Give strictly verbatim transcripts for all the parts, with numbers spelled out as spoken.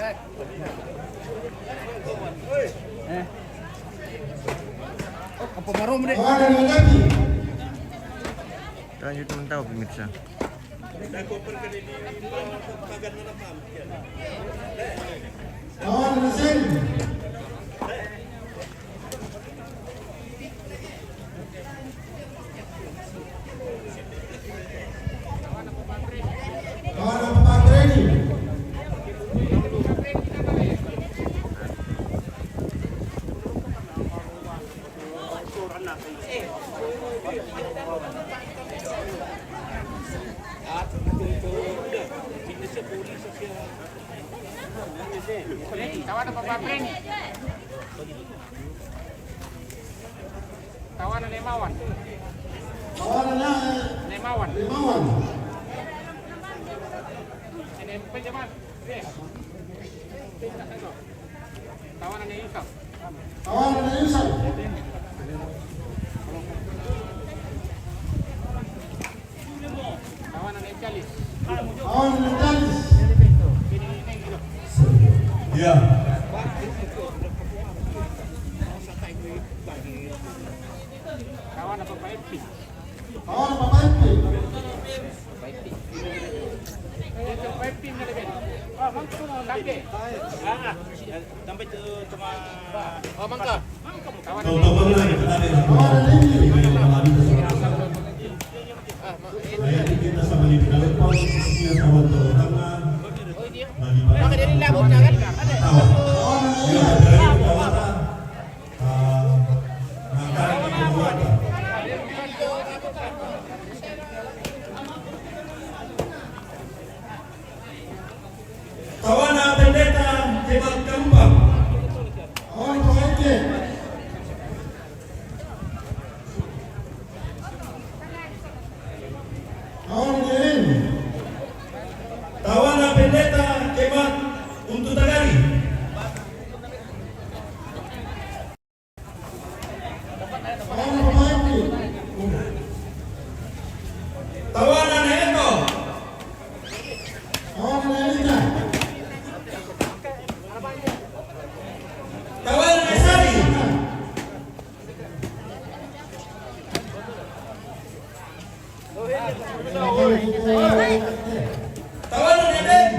Eh. Apa marom deh? Tahan YouTube tahu pemirsa. Tawana papa Preni. Tawana Nemawan. Tawana na Nemawan. Nemawan. Ini apa zaman? Eh. Tawana ne Yusuf. Tawana ne Yusuf. Tawana ne Charles. Tawana ne Charles. Ya. Tawana papa Epi. Tawana papa Epi. Sampai tu cuma. Oh, mangka. Kau tahu mana kita ada yang kita sama di dalam posisinya sama tu. Mangka dari laut jangan. Tahu. Ya, dari kita. Tawana Pendeta Kemat Kalupa. Tawana Pendeta Kemat Untu Tagari. Tawana ne Eto. Tawana ne Sari. Tawana ne Ben.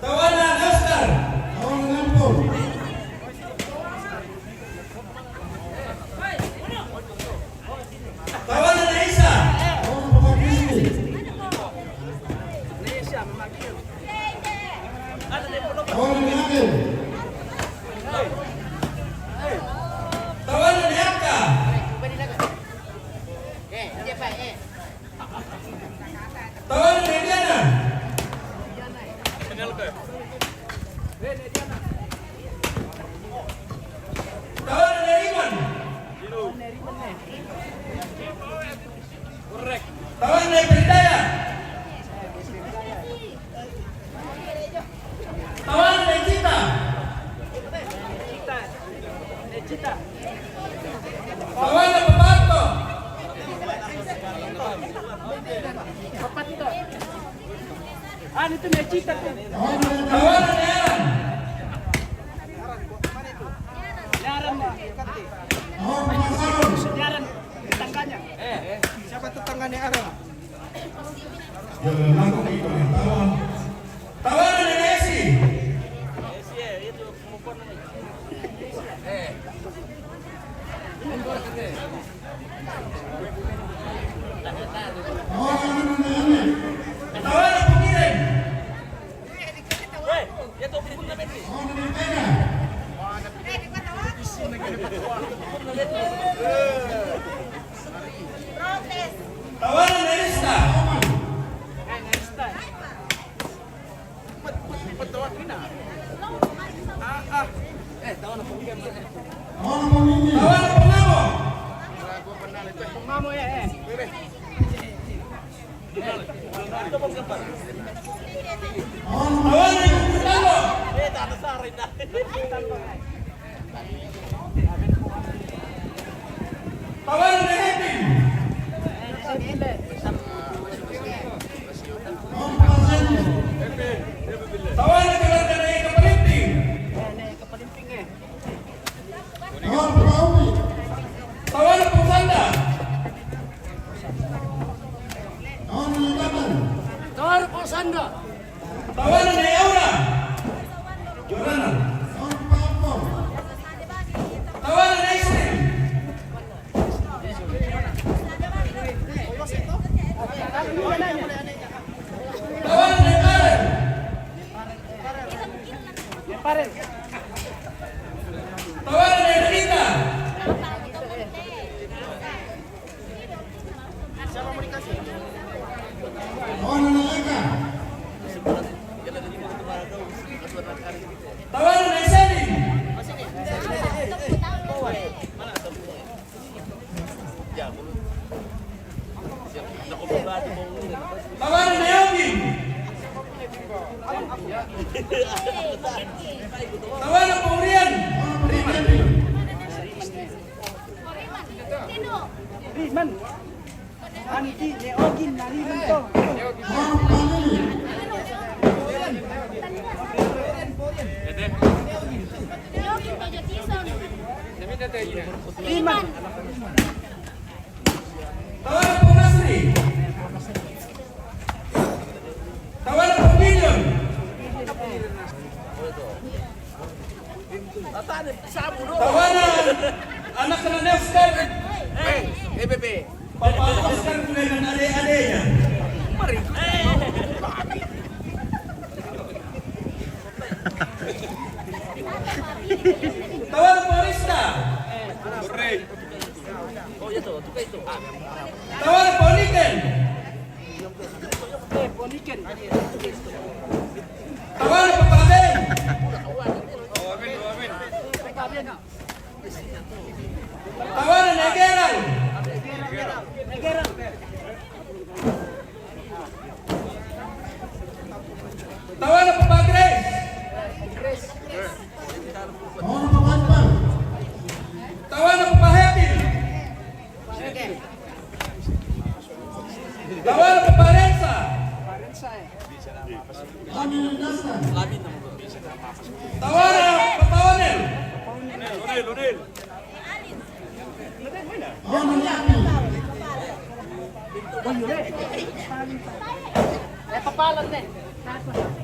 Tawana Nastar. Tawana Naisa. Tawana Neaka. Tawana ne Diana. Tawana ne Riman. Tawana ne Perdaya. Tawana ne Cita. Tawana Papato. Papato. Anu tu ne Cita tu. Tawana ne Aran. Ne Aran. Ne Aran. Tetangganya. Siapa tetangganya Aran? Tawana ne Esi. Tawana Pungiren. Tawana ne Esta. Tawana Pungamo. Tawana Pungamo. Pungamo ya, eh. Tawana Pungamo. Tawana Hepin. Tawanan ne Aura. Jorana. Tawanan ne Ismail. Tawanan ne Karen. Tawanan ne Rita. Tawanan ne Selin. Tawanan ne Yogi. Tawanan Paurian. Riman. Anti ne Ogin na Riman to. Riman. Tawanan Paunasri. Tawanan Paumilion. Tawanan anak na ne Oscar. Eh, eh, bebe. Papa Oscar ko ne ade-adenya. Tawanan Paurista. Tawanan Pauniken. Tawanan Papaben. Tawanan ne Gerald. Tawanan Papa Grace. Tawanan Papa Hepil. Tawanan Papa Rensa. Tawanan Papa Onel.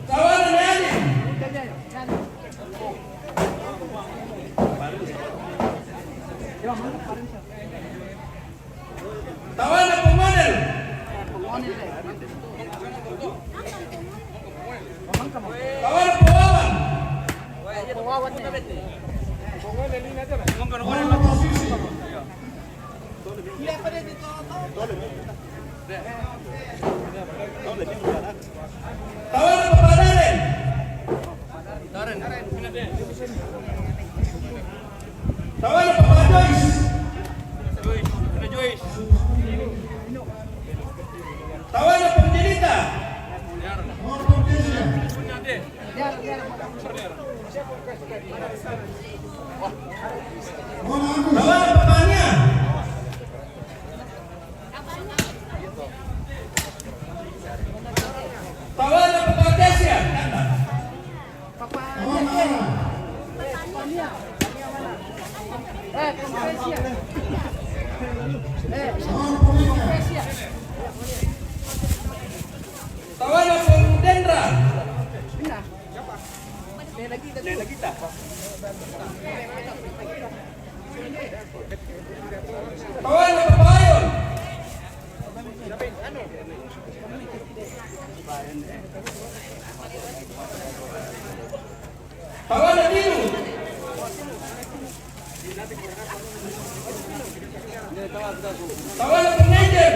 Tawanan ne Alin. Tawanan Paungonel. Tawanan Pauawan. Tawanan Papa Darren. Tawanan Papa Joyce. Tawanan Papa Jenita. Tawanan Papa Nia. Tawanan Papa Tesia. Tawanan Pung Dendra. Tawanan Papa Ayon. Tawanan Tinu. Tawanan Pung Angel.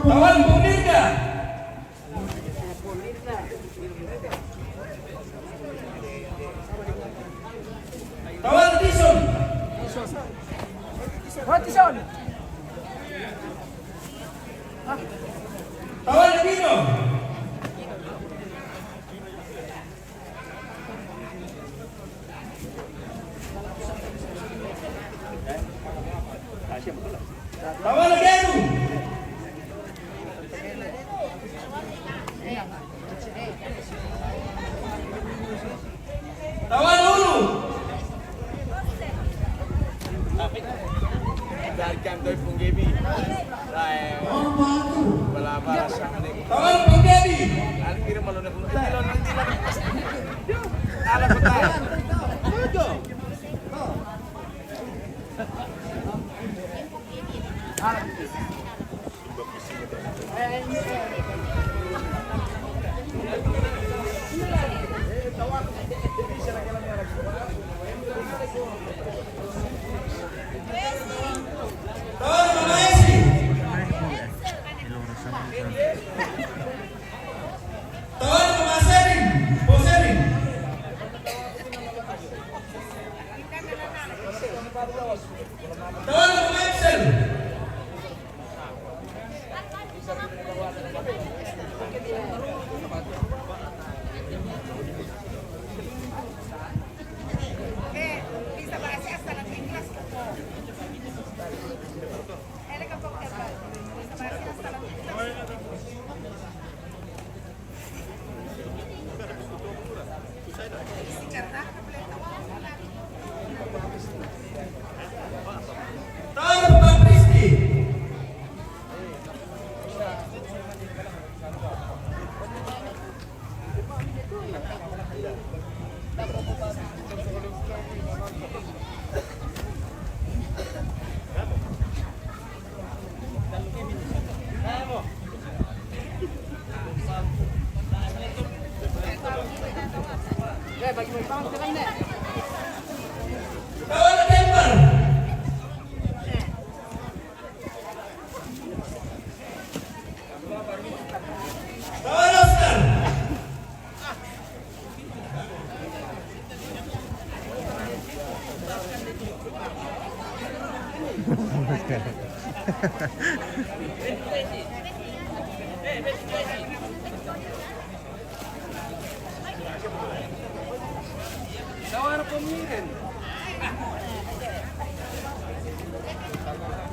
Tawanan Pung Mirka. Tawanan Tison. Tison. Tawanan Tino. Tawanan Genu. Tawanan Ulu. Arkan doi punggebi. Rai. Bala bala sama ni. Tawon punggebi. Alkir malu nak. Nanti lo nanti lo. Ala betul. Tawon mama Esi. Tawon mama Serin. Po Serin. Tawon mama Excel. Tawon Patriski.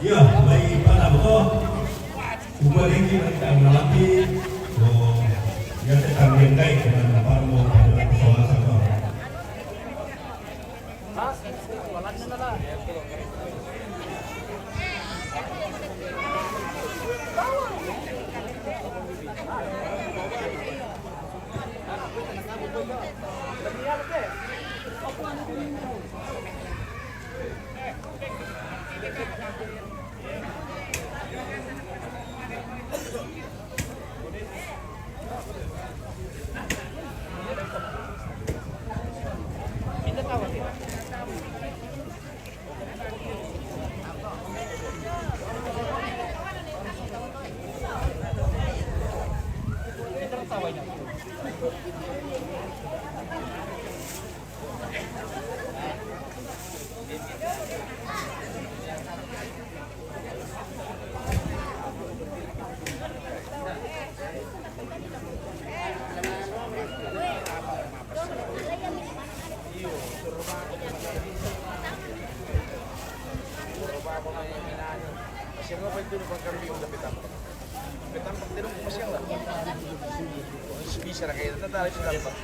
Ya, baik, Pak Abdul. Ubah lagi, kita mengalami. Oh, ya, kita mengkai dengan apa mau pada pesawat sama. Kasi nga pa ito ng pagkambing na pitang. Pitang pagtinong ko siya lang. Bisa na kayo, tatali sa tampak.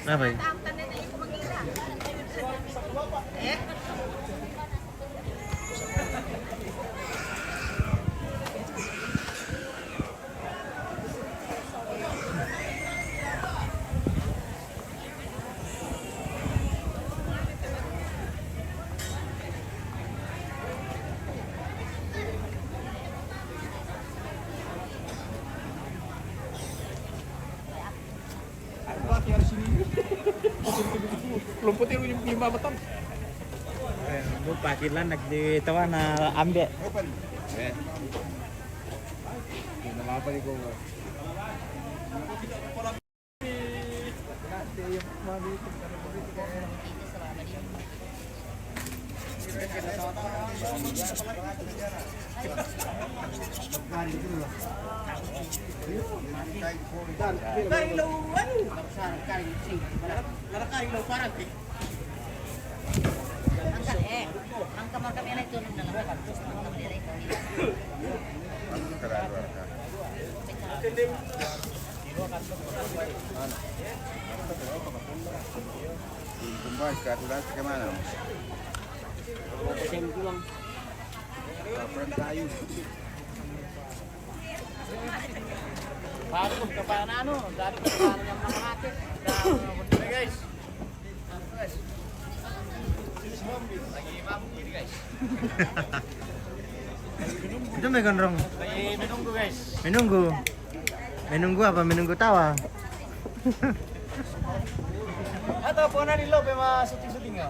Apa ya? Lumputin mo yung lima batang. Lupa kita nak di tawa na ambil. Angka, eh, angka marka mela itu, nung dalam. Belum kembali ke aturan ke mana? Kapan tayo? Baru ke pananu, dari pananu yang mana mati. Guys. Lagi mabuk ini, guys. Itu may gondrong. Lagi menunggu, guys. Menunggu. Menunggu apa? Menunggu tawa. Atau pona di lo pe ma syuting-syuting ya?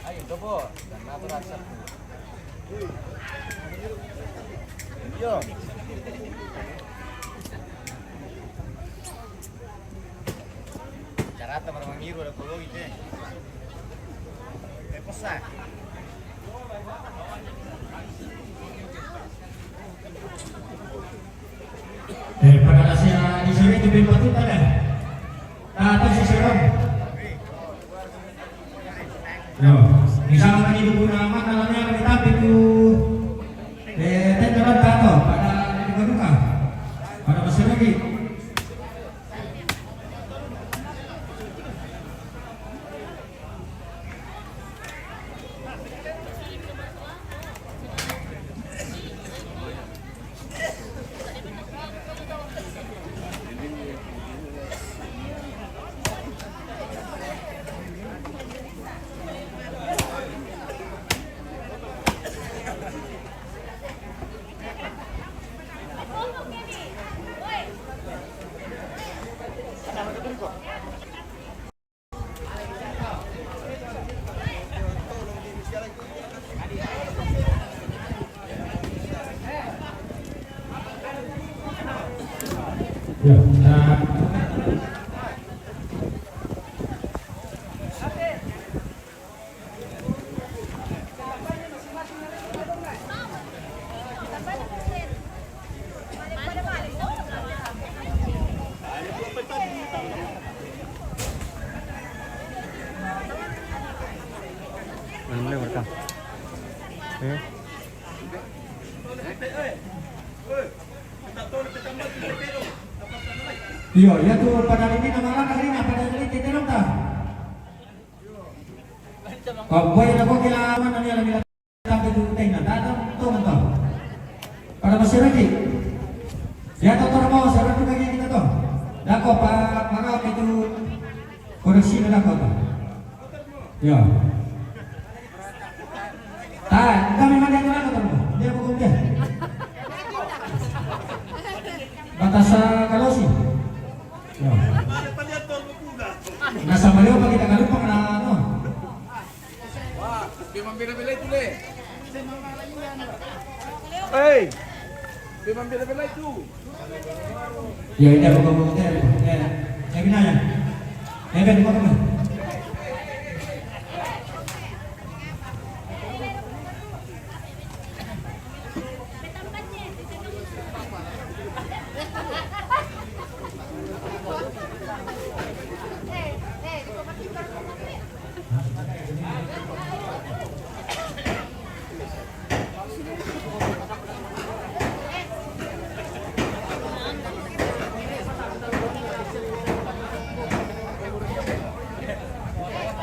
Ayo, coba. Dan natural satu. Yo. Carata baru mangiru ada kologi te. Eh, pesa. Eh, pada asia di sini tu bin patut ada. Nah, tu si Serong. Yo, misalnya di buku nama dalamnya kami tampil tu. Eh, tenda dan tato pada duka-duka. Pada masyarakat. Ya, nah. Mana boleh merekam? Ya. Iyo, iya tu pada ini nama orang kali ini pada ini titelong ta. Kau boy na kau kila mana ni alam. Tapi tu tena, datang tu mentau. Pada masyarakat. Ya, tu terbawa, saya tu lagi kita tu. Dako pa, para itu koreksi na dako tu. Ya. Tak, kami mana itu dako tu. Dia pukul dia. Batas, ah, kalau sih. Ya. Nasa baliau pa kita kalupa na, no. Wah, memang bela-bela itu, Le. Hei, memang bela-bela itu. Ya, ini apa kamu? Ya, ya, ya, ya.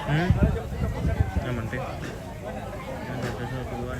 Hmm? Yang penting. Yang ada satu duluan.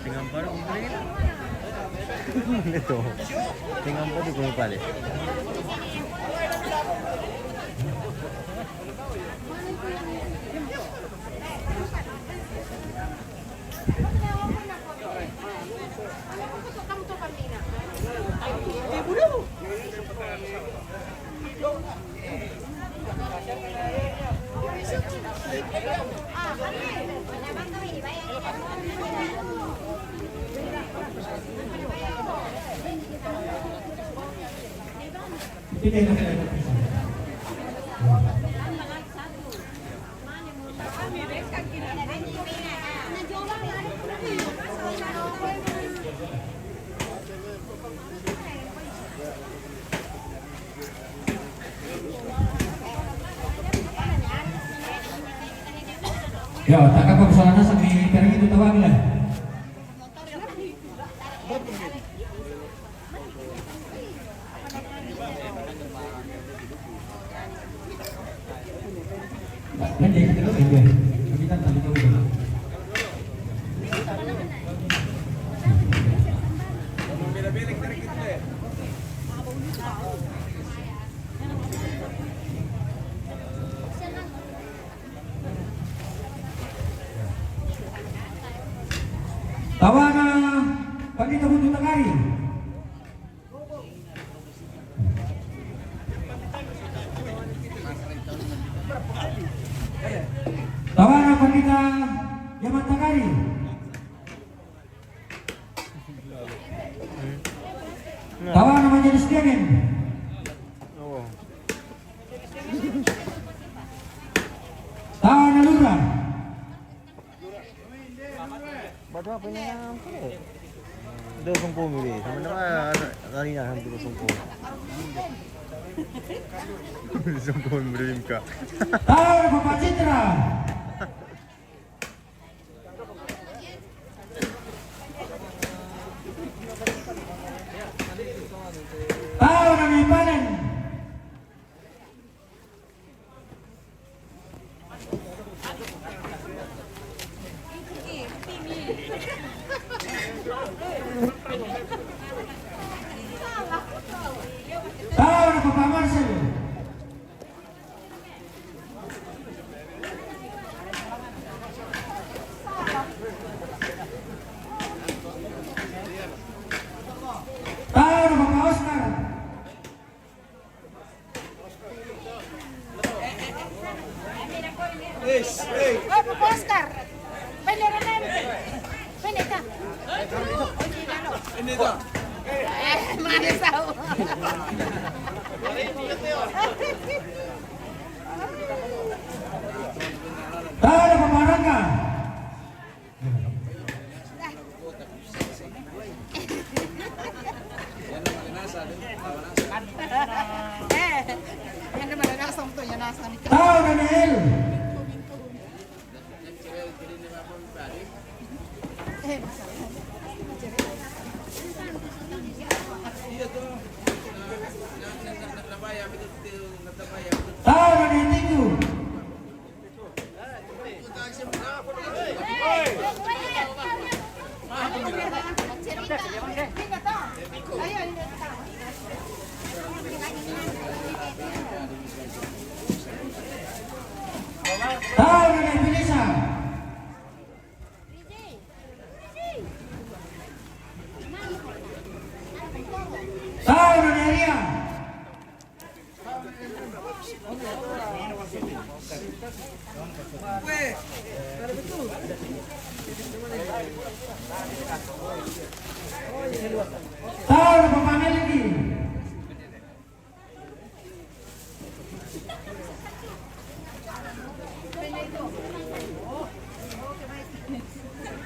Tinggal baru kumpulin. Ito. Tinggal baru kumpulin. Yo, taka persoalan sa may pergi itu tawag nila. Tawana, Pandita Buntu Takari. Tawana, Pandita Yaman Takari. Tawana, Majelis Kengin. Tawana, Lurah. Ba't ba pinangalan ko eh? Ito, sungko mo eh. Sama na ka, kanina, sabi ko, sungko. Sungko mo rin ka. Tawana, Papa Citra. Tawana, Mipanen. Tawana, Papa Marcel. Tawana, Papa Oscar. Oy, Papa Oscar. Pwede rin namin. Pwede ka. Pwede ka. Eh, manis ako. Tawana, Papa Rangga. Eh, yan naman ang asang to, yan asang. Tawana, Nel. Eh, masalah. Tawana, Nel, itu. Tawana, Nel, Melissa. Tawana, Nel, Ria. Tawana, Papa Melody.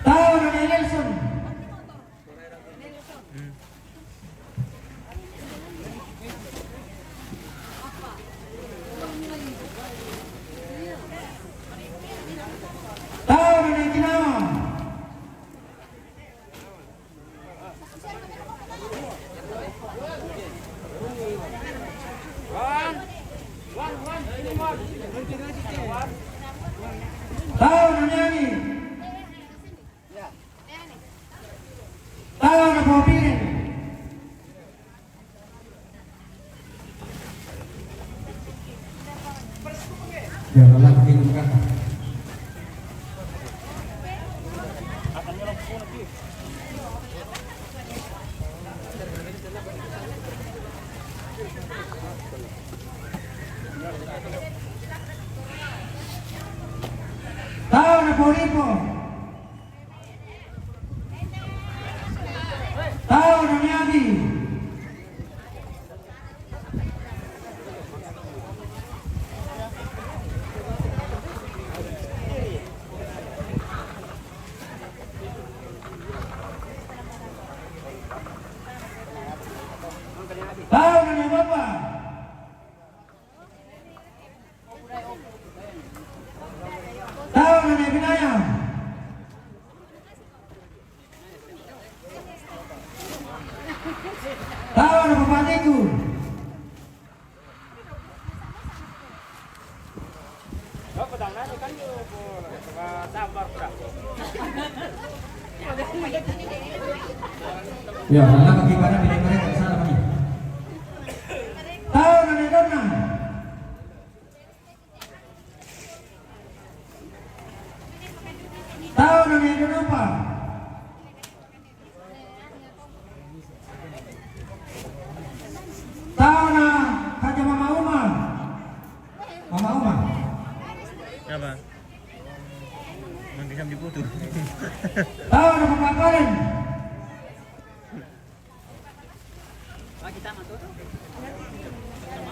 Tau na Nelson. Tau na Kinawa. Tau na Nyani. Tau na Popilen. Ya, lalaki itu bukan. Tau na Poripo. Tau na Miagi. Tau na Miabapa. Tau na Miabinaya. Tau na Papatiku. Ya, mana kaki kanan di mereka sana kami. Tau na Miadona. Tau na Miadona pa. Tau na Haja Mama Uma. Mama Uma. Apa? Mending diputus. Tau na Papa Kalen.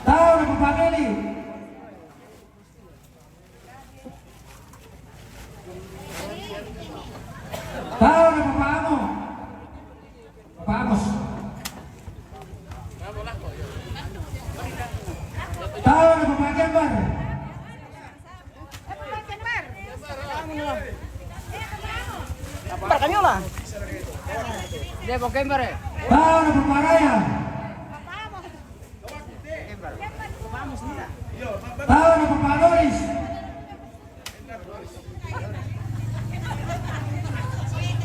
Tau na Papa Meli. Tau na Papa Amo. Papa Amos. Tau na Papa Kembar. Kembar kami lah. Dia mau Kembar ya? Tau na Papa Raya. Tau na Papa Doris.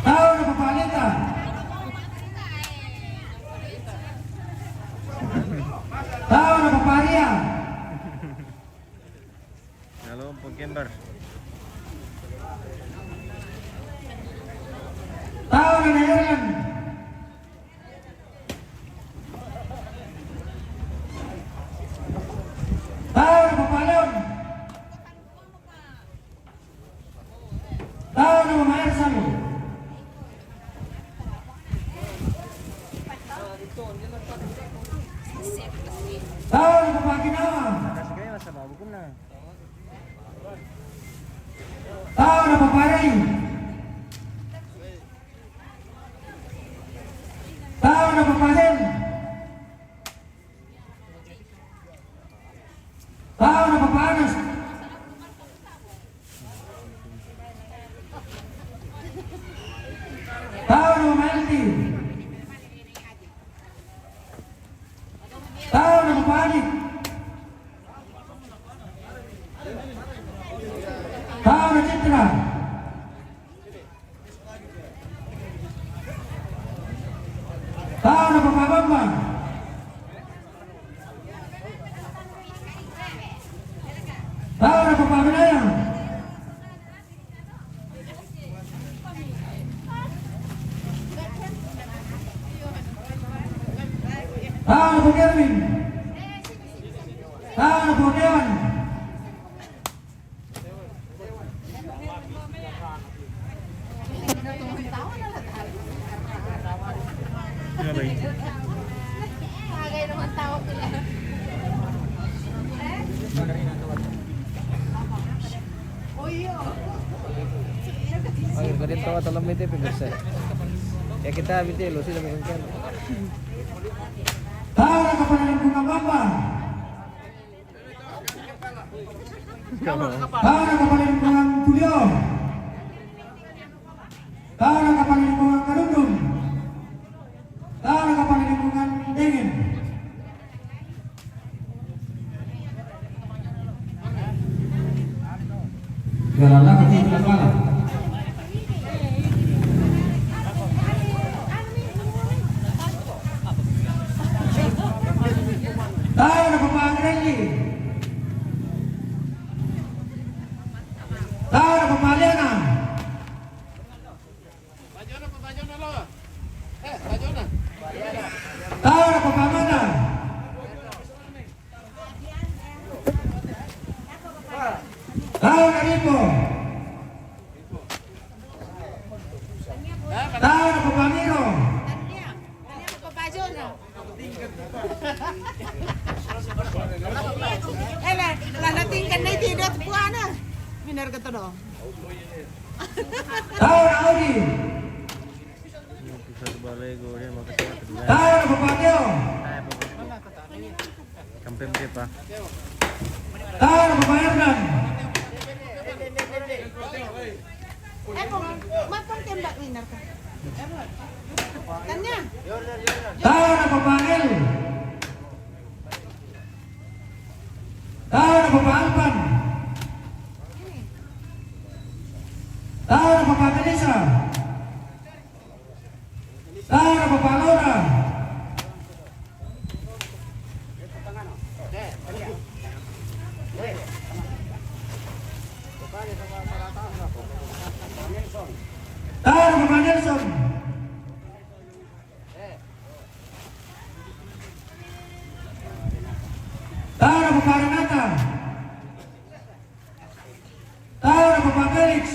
Tau na Papa Lita. Tau na Papa Ria. Halo, Pokembar. Tau na Herlan. Tau na Papa Leon. Tau na Mama Ersan. Tau na Papa Kinawa. Tau na Papa Ray. Tau na Papa Zen. Tau na Papa Anas. Tau na Mama Elti. Tau na Papa Adi. Tau na Citra. Tau na Papa Bambang. Tau na Papa Binayang. Tau na Papa Erwin. Tau na Papa Dewan. Bagay naman tao nila. Ay, ka din tawa talam ito, pemirsa. Ya kita, binte, lo sila mungkin. Tara ka panalingkungan Bamba. Tara ka panalingkungan Tulio. Tara ka panalingkungan Karundum. Tara ka panalingkungan Dingin. Galala ka kung pinapala. Tara ka panalingkungan. Tara ka panalingkungan. Tara ka panalingkungan. Tara ka ripo. Tara ka panalingkungan. Eh, la, la, la tingkan na iti dot buana. Minar ka todo. Tara ka Audi. Tara ka Pateo. Kampem dia pa. Tara ka Bayardan. Eh, kung matang tembak winner ka. Tanya. Tara ka Pangil. Tara ka Alpan. Tara ka Melissa. Tara ka Laura. Tara ka Nelson. Tara ka Renata. Tara ka Felix.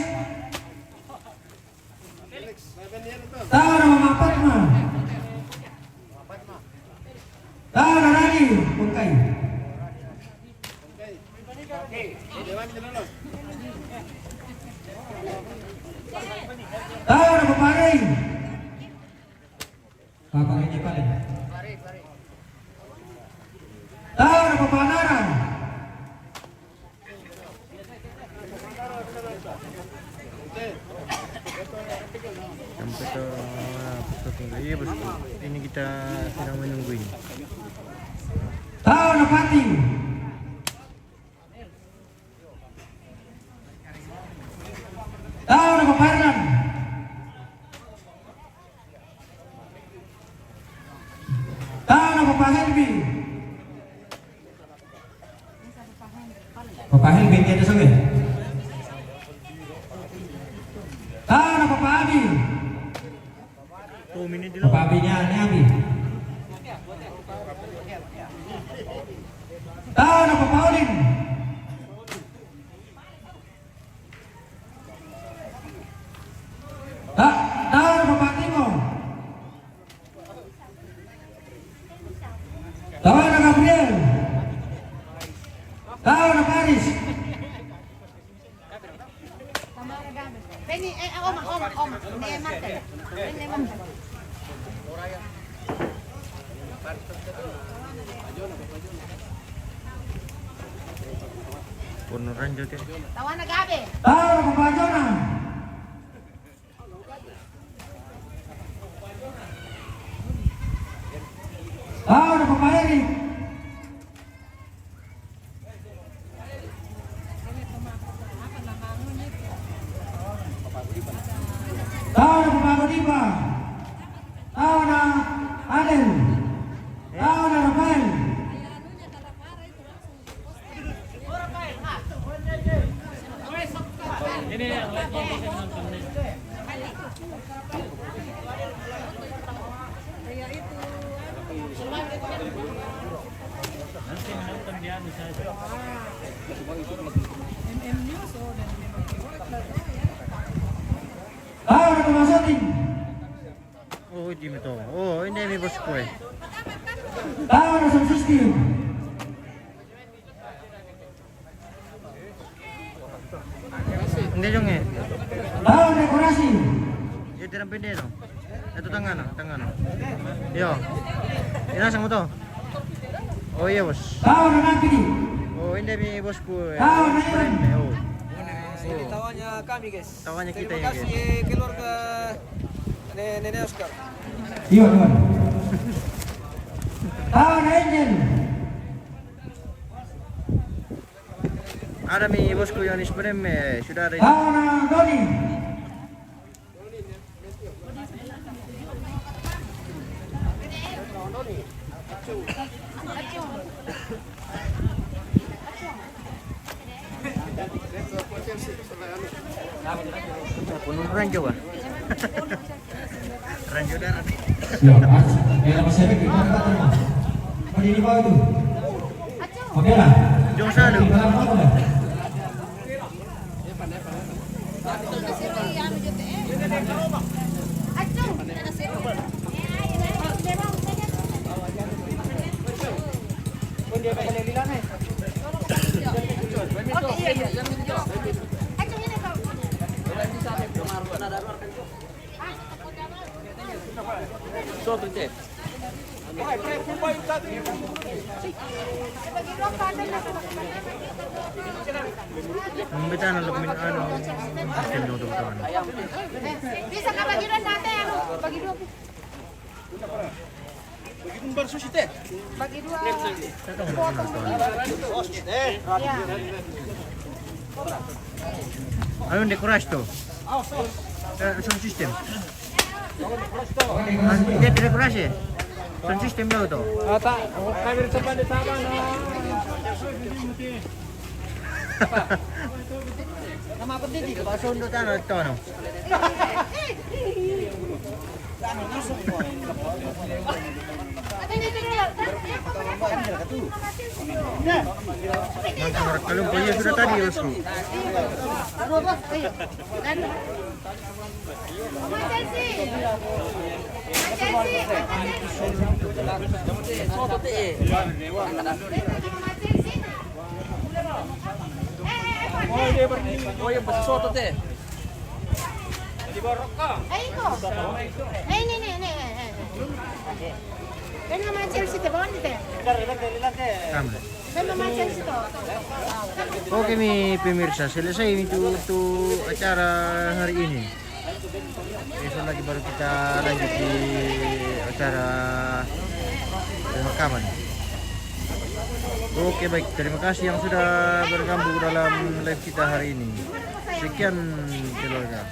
Tara ka Fatma. Tara ka Rani. Bungkay. Tara ka Paring. Paparing niya pala. Tara ka Panara. Sampai tu, ah, pusat minggu. Iya, bosku. Ini kita sedang menunggu ini. Tara ka Pati. Tara ka Parlan. Tara ka Pahelbi. Papahelbi, dia ada sungai. Tara ka Pabi. Papabi niya, niya, Abi. Tara ka Paulin. Ta-, tara ka Patimo. Tara ka Gabriel. Tara ka Paris. Beni, eh, eh, oma, oma, oma. Ne, mate. Ne, mate. Puno rin dyan, eh. Tawana Gabe. Tara ka Jonah. Tara ka Eric. Tara ka Diva. Tara Allen. Tara Rafael. Tara ka Masating. Oh, di mo to. Oh, hindi, may boss ko eh. Tara ka San Sistio. Hindi yung eh. Tahu dekorasi. Iya, tirang pindi, no? Ito, tangan, no? Tangan, no? Yo. Inasang mo to? Oh, iya, boss. Tahu na natin. Oh, hindi, may boss ko, eh. Tahu na yun. Oh. Ini tawanya kami, guys. Tawanya kita, ya, guys. Terima kasih, keluarga Nenek Oscar. Iya, iya. Tahu na yun. Ada mi bosku yang isprem, eh, sudah ada. Tahu na Doni. Punong rancho ba? Rancho darat. Yo, ah, ya, masih ada di mana, Pak? Apa di bawah itu? Oke lah. Jong selalu. Di dalam apa lah? Soto, te. Ang bita na lukmin ano, ikan yung tubutuan. Bisa ka bagi dua dati, ano? Bagi dua. Bagi dua versus ite. Bagi dua. Potong. Iya. Ano yung dekorasyon to? Eh, sound system. Ah, hindi, dekorasyon. Sound system daw to. Ata, kami rin sa pandit, tama na. Nama ko din dito. Pasundo tayo, ito, ano? Kalung ko, iya, sudah tadi, bosku. Oh, iya, basta soto, te. Ay, iko. Ay, ini, ini, ini, eh, eh. Kan nga mga Chelsea, te, bawal, te. Tama. Kan nga mga Chelsea to. Oke, mi pemirsa, selesai itu, itu acara hari ini. Besok lagi baru kita lanjut di acara pemakaman. Oke, baik. Terima kasih yang sudah bergabung dalam live kita hari ini. Sekian, keluarga.